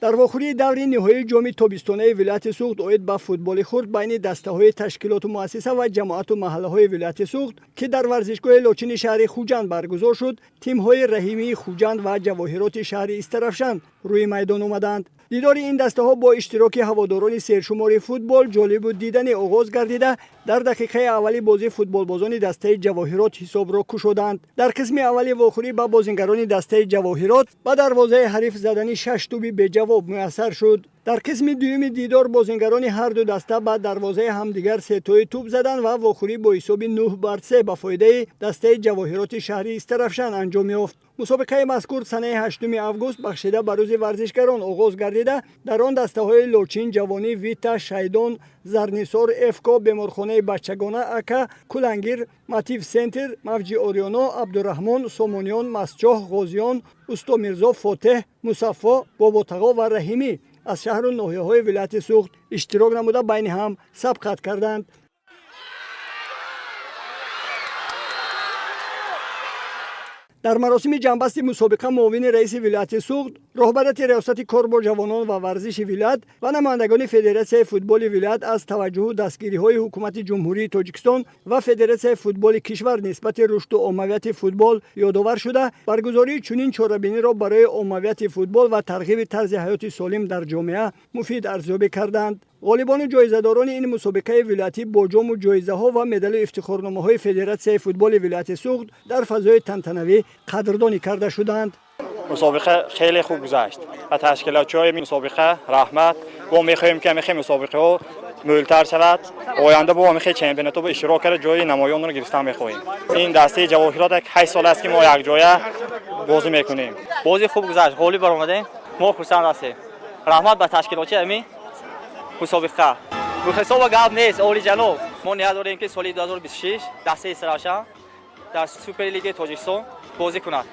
Дар вохӯрии даври ниҳоии ҷоми тобистонаи вилояти Суғд оид ба футболи хурд байни дастаҳои ташкилоту муассиса ва ҷамоату маҳаллаҳои вилояти Суғд, ки дар варзишгоҳи Лочини шаҳри Хуҷанд баргузор шуд, тимҳои Раҳимии Хуҷанд ва Ҷавоҳироти шаҳри Истаравшан рӯи майдон омаданд. Дидори ин дастаҳо бо иштироки ҳаводорони сершумори футбол ҷолибу диданӣ оғоз гардида, дар дақиқаи аввали бозӣ футболбозони дастаи Ҷавоҳирот ҳисобро кушоданд. Дар қисми аввали вохӯрӣ ба бозингарони дастаи Ҷавоҳирот ба дарвозаи ҳариф задани шаш тӯби беҷавоб муяссар шуд. Дар қисми дуюми дидор бозингарони ҳарду даста ба дарвозаи ҳамдигар сетои тӯб заданд ва вохӯрӣ бо ҳисоби 9-3 ба фоидаи дастаи Ҷавоҳироти шаҳри Истаравшан анҷом ёфт. Мусобиқаи мазкур санаи 8 август бахшида ба рӯзи варзишгарон оғоз гардида, дар он дастаҳои Лочин, Ҷавонӣ, Вита, Шайдон, Зарнисор, Эфко, беморхонаи бачагона Ака, Кулангир, Мотив Сентр, Мавҷи Ориёно, Абдураҳмон, Сомониён, Масчоҳ, Ғозиён, Устомирзо, Фотеҳ, Мусаффо, Боботағо ва Раҳимӣ аз шаҳру ноҳияҳои вилояти Суғд иштирок намуда, байни ҳам сабқат карданд. Дар маросими ҷамъбасти мусобиқа муовини раиси вилояти Суғд, роҳбарияти Риёсати кор бо ҷавонон ва варзиши вилоят ва намояндагони Федератсияи футболи вилоят аз таваҷҷуҳу дастгириҳои Ҳукумати Ҷумҳурии Тоҷикистон ва Федератсияи футболи кишвар нисбати рушду оммавияти футбол ёдовар шуда, баргузории чунин чорабиниро барои оммавияти футбол ва тарғиби тарзи ҳаёти солим дар ҷомеа муфид арзёбӣ карданд. Ғолибону ҷоизадорони ин мусобиқаи вилоятӣ бо ҷому ҷоизаҳо ва медалу ифтихорномаҳои Федератсияи футболи вилояти Суғд дар фазои тантанавӣ қадрдонӣ карда шуданд. Мусобиқа хеле хуб гузашт ва ташкилотчиҳои мусобиқа раҳмат. Мо мехоҳем, ки ҳамихел мусобиқаҳо мӯлтар шавад. Оянда бо ҳамихел чемпионатҳо иштирок карда, ҷои намоёнро гирифтан мехоҳем. Ин дастаи Ҷавоҳирот як 8 сол аст, ки мо якҷоя бозӣ мекунем. Бозӣ хуб гузашт, ғолиб баромадем, мо хурсанд ҳастем. Раҳмат ба ташкилотчи ҳамин мусобиқа. Ҳисоба гап нест, олиҷаноб. Мо ният дорем, ки соли 2026 дастаи Истаравшан дар Суперлигаи Тоҷикистон бозӣ кунад.